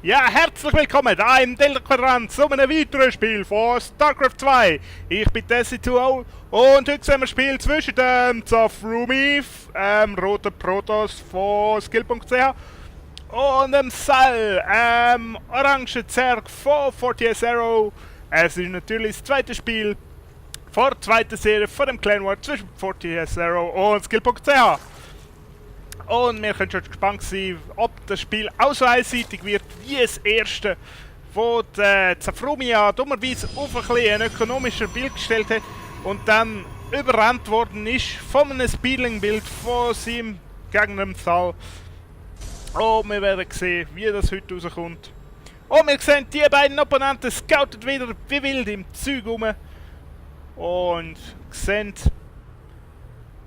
Ja, herzlich willkommen da im Delta-Quadrant zu einem weiteren Spiel von StarCraft 2. Ich bin Desi2O und heute sehen wir ein Spiel zwischen dem Zafrumi, roten Protoss von Skill.ch und dem Sal, orangen Zerg von 40 Arrow. Es ist natürlich das zweite Spiel vor der zweiten Serie von dem Clan War zwischen 40 Arrow und Skill.ch. Und wir können schon gespannt sein, ob das Spiel auch so einseitig wird wie das erste, wo der Zafrumi ja dummerweise auf ein bisschen ein ökonomischer Bild gestellt hat und dann überrannt worden ist von einem Speedling-Bild von seinem Gegner im Saal. Und wir werden sehen, wie das heute rauskommt. Und wir sehen, die beiden Opponenten scouten wieder wie wild im Zeug rum. Und sehen,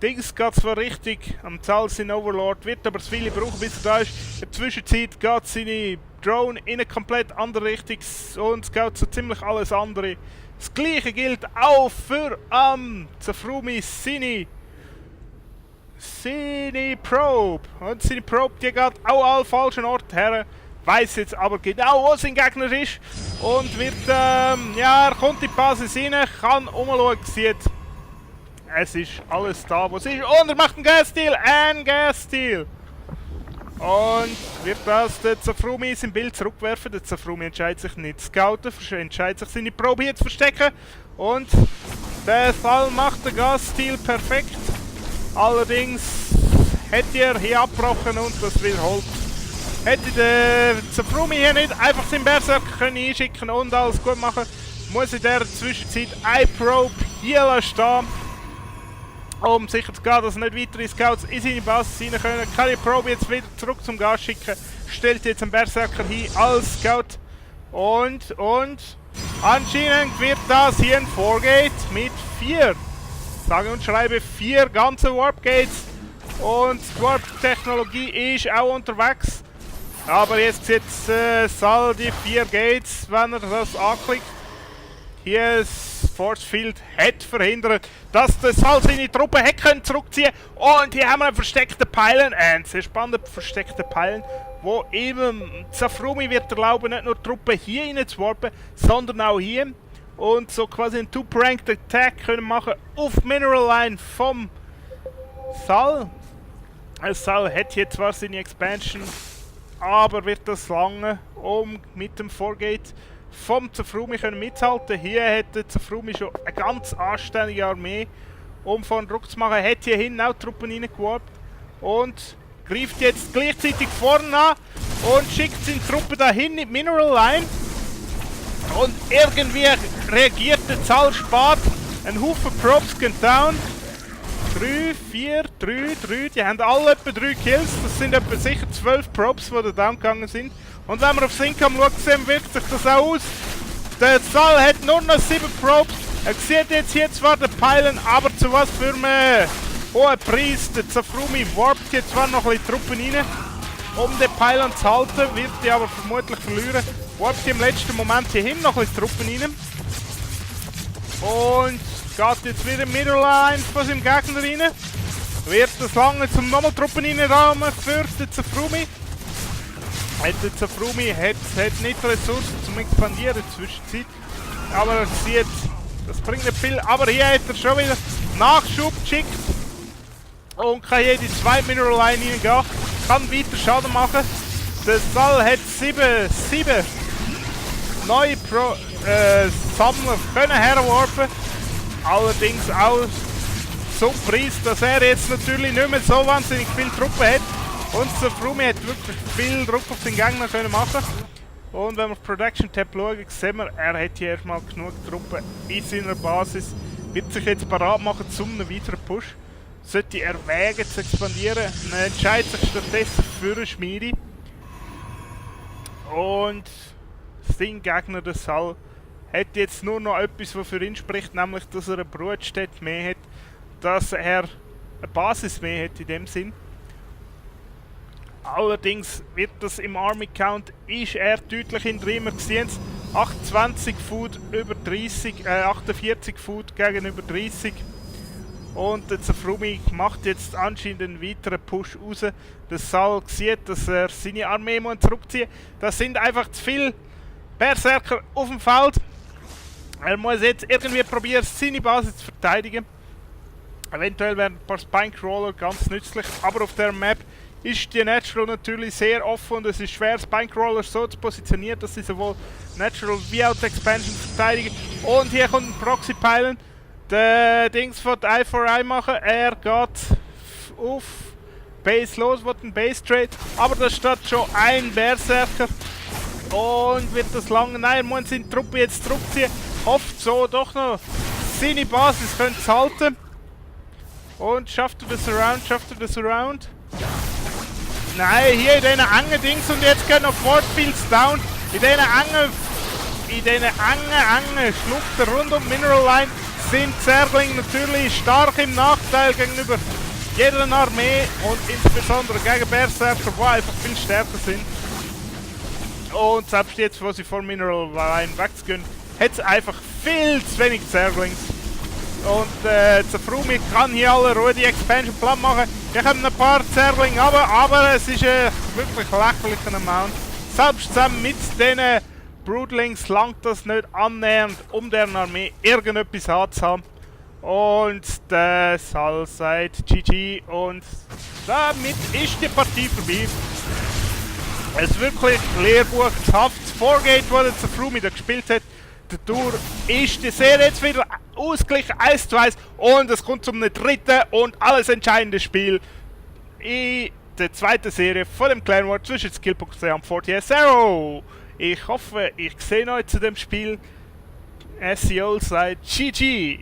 Dings geht zwar richtig am Zahl sein Overlord, wird aber zu viele brauchen, bis er da ist. In der Zwischenzeit geht seine Drone in eine komplett andere Richtung und es geht so ziemlich alles andere. Das gleiche gilt auch für Zafrumi seine Probe. Und seine Probe, die geht auch an falschen Ort her. Weiß jetzt aber genau, wo sein Gegner ist. Und wird, ja, er kommt in die Basis rein, kann umschauen, sieht. Es ist alles da, was ist. Und er macht einen Gas-Steal! Und wird das der Zafrumi in sein Bild zurückwerfen. Der Zafrumi entscheidet sich nicht zu scouten, entscheidet sich seine Probe hier zu verstecken. Und der Fall macht den Gas-Steal perfekt. Allerdings hätte er hier abgebrochen und das wiederholt. Hätte der Zafrumi hier nicht einfach seinen Berserker können einschicken und alles gut machen, muss in der Zwischenzeit eine Probe hier stehen. Um sicher zu gehen, dass nicht weitere Scouts in seine Basis rein können, kann die Probe jetzt wieder zurück zum Gas schicken. Stellt jetzt einen Berserker hin als Scout. Und anscheinend wird das hier ein Vorgate mit 4. Sage und schreibe 4 ganze Warp Gates. Und die Warp-Technologie ist auch unterwegs. Aber jetzt sieht Sal die 4 Gates, wenn er das anklickt. Hier ist Force Field hat verhindert, dass der Sal seine Truppen hätte zurückziehen können. Und hier haben wir einen versteckten Pylon, einen sehr spannenden versteckten Pylon, wo eben Zafrumi wird erlauben, nicht nur Truppen hier rein zu warpen, sondern auch hier. Und so quasi einen Two-Pranked Attack können machen auf die Mineral Line vom Sal. Sal hat hier zwar seine Expansion, aber wird das lange, um mit dem Vorgate vom Zafrumi können mithalten. Hier hat der Zafrumi schon eine ganz anständige Armee, um von Druck zu machen. Hat hier hinten auch Truppen reingewarpt und greift jetzt gleichzeitig vorne an und schickt seine Truppen dahin in die Mineral Line. Und irgendwie reagiert der Zahl spät. Ein Haufen Probes gehen down. 3, 4, 3, die haben alle etwa 3 Kills. Das sind etwa sicher 12 Probes, die da down gegangen sind. Und wenn man aufs Income schaut, sehen, wirkt sich das auch aus. Der Saal hat nur noch 7 Probes. Er sieht jetzt hier zwar den Pylon, aber zu was für einem hohen Preis. Der Zafrumi warpt hier zwar noch ein bisschen Truppen rein, um den Pylon zu halten, wird die aber vermutlich verlieren. Warpt im letzten Moment hierhin noch ein bisschen Truppen rein. Und geht jetzt wieder in die Middle-Line von seinem Gegner rein. Wird das lange zum nochmal Truppen reinrahmen für den Zafrumi. Der Zafrumi hat nicht Ressourcen zum Expandieren in der Zwischenzeit. Aber er sieht, das bringt nicht viel. Aber hier hat er schon wieder Nachschub geschickt. Und kann hier in die zweite Mineral Line reingehen. Kann weiter Schaden machen. Der Sal hat 7 neue Sammler können herwarpen. Allerdings auch zum Preis, dass er jetzt natürlich nicht mehr so wahnsinnig viele Truppen hat. Und Zafrumi hat wirklich viel Druck auf den Gegner können machen. Und wenn wir auf Production Tab schauen, sehen wir, er hat hier erstmal genug Truppen in seiner Basis. Wird sich jetzt bereit machen zum einen weiteren Push. Sollte er wägen zu expandieren, er entscheidet sich stattdessen für eine Schmiede. Und sein Gegner, der Sal, hat jetzt nur noch etwas, was für ihn spricht, nämlich dass er eine Brutstätte mehr hat, dass er eine Basis mehr hat in dem Sinn. Allerdings wird das im Army Count, ist er deutlich in drin. Wir sehen es, 28 Foot über 30, 48 Foot gegenüber 30. Und der Zafrumi macht jetzt anscheinend einen weiteren Push raus. Der Sal sieht, dass er seine Armee zurückziehen muss. Das sind einfach zu viele Berserker auf dem Feld. Er muss jetzt irgendwie probieren, seine Basis zu verteidigen. Eventuell werden ein paar Spinecrawler ganz nützlich, aber auf der Map ist die Natural natürlich sehr offen und es ist schwer, Spinecrawler so zu positionieren, dass sie sowohl Natural wie auch die Expansion verteidigen. Und hier kommt ein Proxy-Pylon. Der Dings wird I4I machen. Er geht auf Base los, wird ein Base-Trade. Aber da steht schon ein Berserker. Und wird das lange. Nein, er muss seine Truppe jetzt zurückziehen. Hofft so doch noch seine Basis können zu halten. Und schafft er das Surround? Nein, hier in diesen engen Dings und jetzt gehen noch Forcefields down. In diesen engen Schluchten rund um Mineral Line sind Zerglinge natürlich stark im Nachteil gegenüber jeder Armee und insbesondere gegen Berserker, die einfach viel stärker sind. Und selbst jetzt, wo sie von Mineral Line wegzugehen, hat es einfach viel zu wenig Zerglings. Und Zafrumi kann hier alle Ruhe die Expansion platt machen. Hier kommen ein paar Zerglinge runter, aber es ist ein wirklich lächerlicher Amount. Selbst zusammen mit diesen Broodlings langt das nicht annähernd, um deren Armee irgendetwas anzuhaben. Und der Sal sagt GG und damit ist die Partie vorbei. Es ist wirklich lehrbuchhaftes Vorgehen, das der Zafrumi da gespielt hat. Der Tour ist die Serie jetzt wieder ausgeglichen 1:1 und es kommt zum dritten und alles entscheidende Spiel in der zweiten Serie von dem Clan War zwischen Skill.ch und 40SAROW. Ich hoffe, ich sehe euch zu dem Spiel. SEO sagt GG.